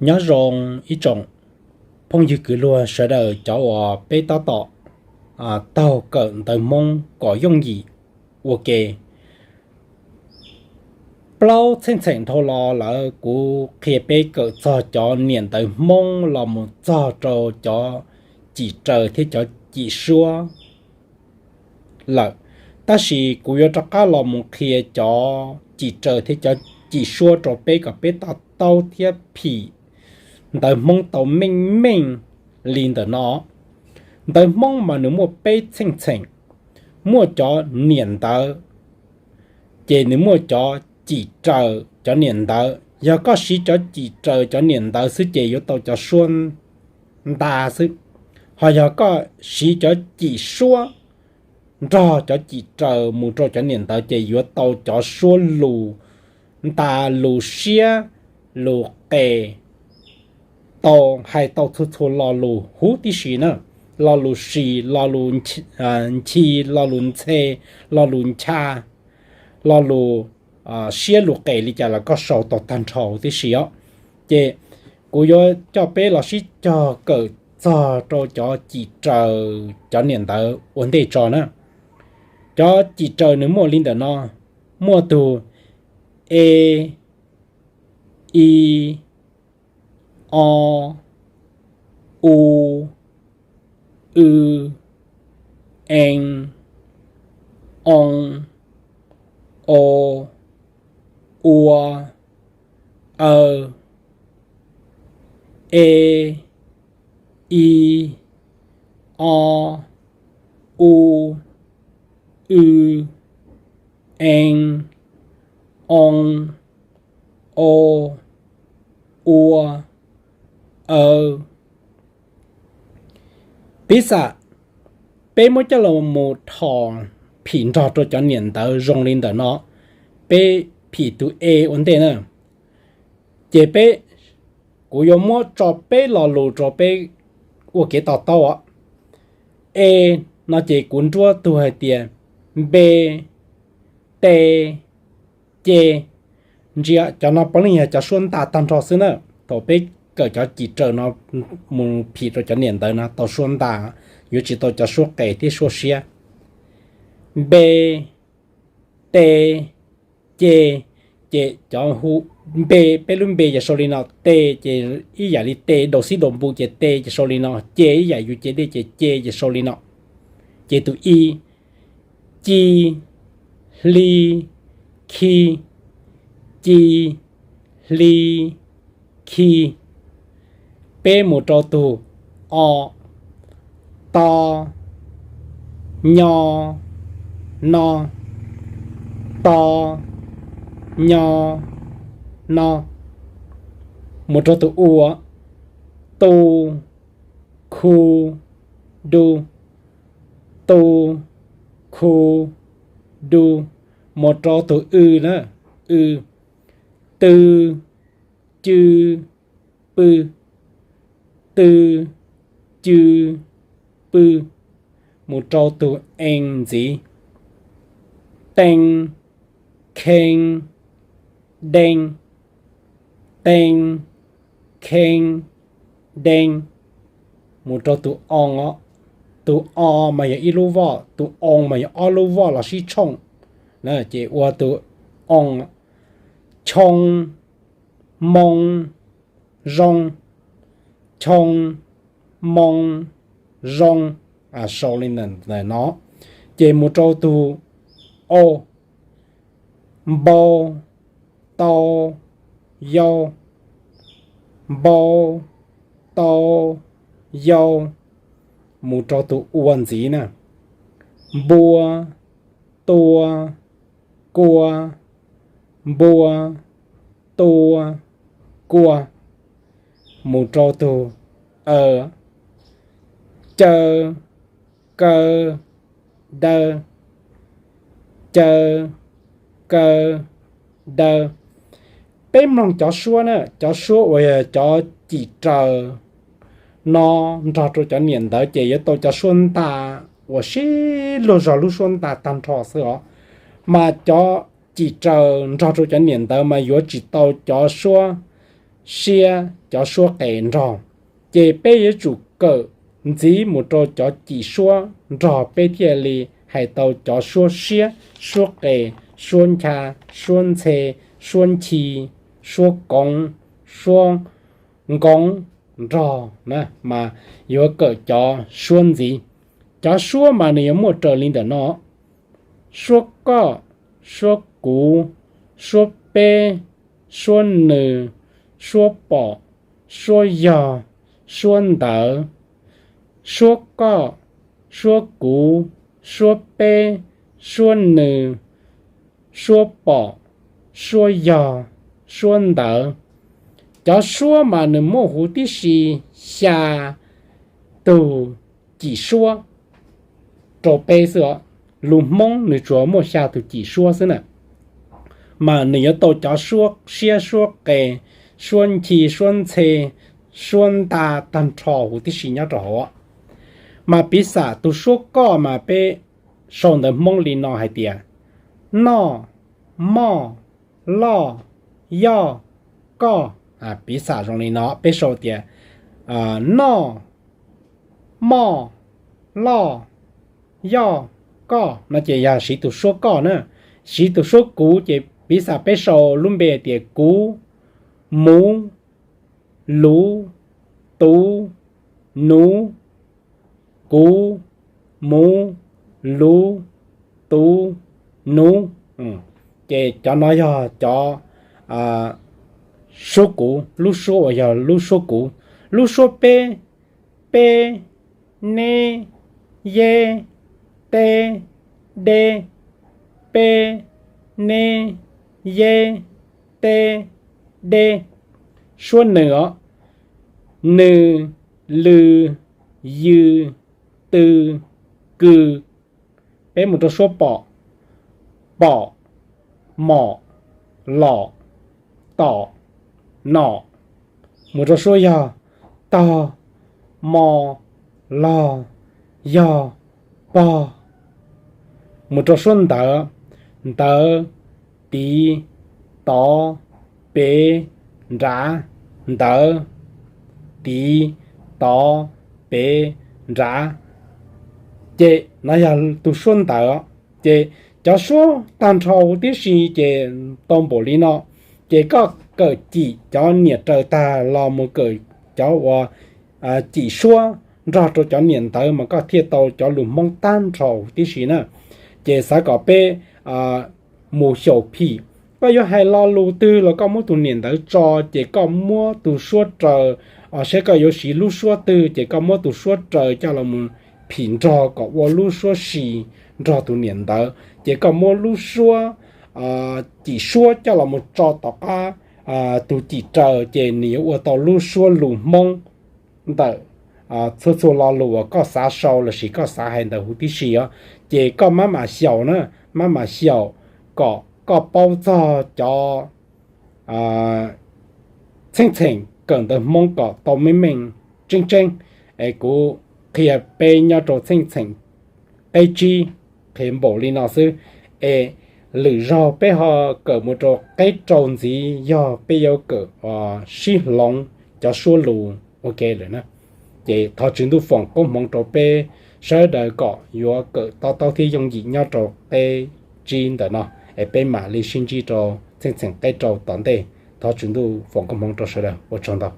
Nyob zoo ib tsoom phooj ywg kwv luag sawv daws cov uas peb tab tom taug kawm ntawv Hmoob kom yooj yim ua ke. Plaub txheej txheem dhau los lawm kuv qhia peb kawm txog cov niam ntawv Hmoob los mus txog rau cov cim raws thiab cov cim suab lawm, tab sis kuv yuav rov qab los mus qhia cov cim raws thiab cov cim suab rau peb kom peb to taub thiab phim ntawv Hmoob tau meej meej li ntawm no. Ntawv Hmoob mas nws muaj peb txheej txheem, muaj cov niam ntawv, ces nws muaj cov cim raws cov niam ntawv. Yog koj siv cov cim raws cov niam ntawv xwb ces yuav tau cov suab nta xwb, ho yog koj siv cov cim suab nrog cov cim raws mus rau cov niam ntawv ces yuav tau cov suab lus nta, lus siab, lus qes, tau hais tau txhua txhua lo lus huv tib si na, lo lus sis, lo lus nchi, lo lus ntxhe, lo lus ncha, lo lus siab lus qes li cas los koj sau tau tag nrho huv tib si os. Ces kuv yuav coj peb los sib cog kawm txog rau cov cim raws cov niam ntawv ua ntej tso na. Cov cim raws nws muaj li ntawm no, muaj tug e, i, o, u, w, e, o, o, ua, aw, e, i, o, u, w, e, o, o, ua, aw. Piv xam peb muab coj los mus dhos phim nrog rau cov niam ntawv zoo li ntawm no, peb phim tus e ua ntej na. Ces peb, kuv yuav muab tso peb lo lus rau peb ua kev to taub os. E no ces kuv nruab tug hais tias npe, te, ce. Ntsia cov no puav leej yog cov suab nta tag nrho xwb na. Thaum peb kawm cov cim raws no mus phim rau cov niam ntawv no tau suab nta, yuav tsis tau cov suab qes thiab suab siab. Npe, te, ce, ces cov hu, npe, peb lub npe ces sau li no, te ces ib yam li te daus xib daus npu ces te ces sau li no, ce ib yam yus ce dej ces ce ces sau li no. Ces tus i, ci, hli, khi, ci, hli, khi. Peb mus rau tus o, to, nyo, no, to, nyo, no. Mus rau tus u, tu, khu, du, tu, khu, du. Mus rau tus w na, w, tw, cw, pw, tw, cw, pw. Mus rau tus e ntxiv, tee, khee, dee, tee, khee, dee. Mus rau tus o, tus o mas yog ib lub voj, tus o mas yog ob lub voj los sib tshooj, ces ua tus o, choo, moo, zoo, choo, moo, zoo. Sau li ntawm no, ces mus rau tus o, npau, tau, yau, npau, tau, yau. Mus rau tus ua ntxiv na, npua, tua, kua, npua, tua, kua. Mus rau tus aw, caw, kaw, daw, caw, kaw, daw. Peb mloog cov suab na, cov suab uas yog cov cim raws no nrog rau cov niam ntawv ces yuav tau cov suab nta uas sib luag zog lub suab nta tag nrho xwb os. Mas cov cim raws nrog rau cov niam ntawv mas yuav tsis tau cov suab siab, cov suab qe nrog. Ces peb yuav tsum kawm ntxiv mus rau cov cim suab nrog peb thiaj li hais tau cov suab siab, suab qe, suab ncha, suab ntxhe, suab nchi, suab koov, suab nkoov nrog na, mas yuav kawm cov suab ntxiv. Cov suab mas nws yuav muaj raws li ntawm no: suab koj, suab kuv, suab peb, suab nws, suab pom, suab yog, suab ntawd. Suab koj, suab kuv, suab peb, suab nws, suab pom, suab yog, suab ntawd. Cov suab mas nws muaj huv tib si xya tug cim suab rau peb xwb os. Lus Hmoob nws tsuas muaj xya tug cim suab xwb na, mas nws yuav tau cov suab siab, suab qe, suab nchi, suab ntxhe, suab nta tag nrho huv tib si nyob rau hauv. Mas piv xam tus suab koj mas peb sau ntawv Hmoob li no hais tias: noj, moj, loj, yoj, koj. Piv xam zoo li no, peb sau tias noj, moj, loj, yoj, koj no ces yog siv tus suab koj na. Siv tus suab kuv ces piv xam peb sau lub npe tias kuv, muv, luv, tuv, nuv, kuv, muv, luv, tuv, nuv. Ces cov no yog cov suab kuv, lub suab uas yog lub suab kuv. Lub suab peb: peb, neb, yeb, teb, deb. Peb, neb, yeb, teb, deb. Suab nws os: nws, lw, yw, tw, kw. Peb mus rau suab pom: pom, mom, lom, tom, nom. Mus rau suab yog: tog, mo, log, yog, pog. Mus rau suab ntawv: ntawv, tid, tod, ped, nrad, ntawv, tid, tod, ped, nrad. Ces no yog tus suab ntawv. Ces cov suab tag nrho huv tib si ces tau npaum li no. Ces koj kawm cim cov niam raws tag los mus kawm cov uas cim suab nrog rau cov niam ntawv mas koj thiaj tau cov lus Hmoob tag nrho huv tib si na. Ces xav kom peb mus xyaum phim, koj yuav hais lo lus twg los koj muab tus niam ntawv tso, ces koj muab tus suab raws, seb koj yuav siv lub suab twg ces koj muab tus suab raws coj los mus phim nrog kom ua lub suab si nrog tus niam ntawv. Ces koj muab lub suab cim suab coj los mus tso tom qab tus cim raws ces nws yuav ua tau lub suab lus Hmoob ntawm txhua txhua lo lus uas koj xav sau lossis koj xav hais ntawd huv tib si os. Ces koj maj mam xyaum na, maj mam xyaum kom koj paub txog cov txheej txheem kawm ntawv Hmoob kom tau meej meej tseeb tseeb. Es kuv qhia peb nyob rau txheej txheem qeb tsib qhia npaum li no xwb. Es lwm zaug peb ho kawm mus rau qeb rau ntxiv yog peb yuav kawm sib hloov cov suab lus ua ke lawm na. Ces thov Tswv Ntuj foom koob hmoov rau peb sawv daws kom yuav kawm to taub thiab yooj yim nyob rau qeb tsib ntawm no. Es peb mam li sib ntsib rau txheej txheem qeb rau tom ntej. Thov Tswv Ntuj foom koob hmoov rau sawv daws, ua tsaug ntau.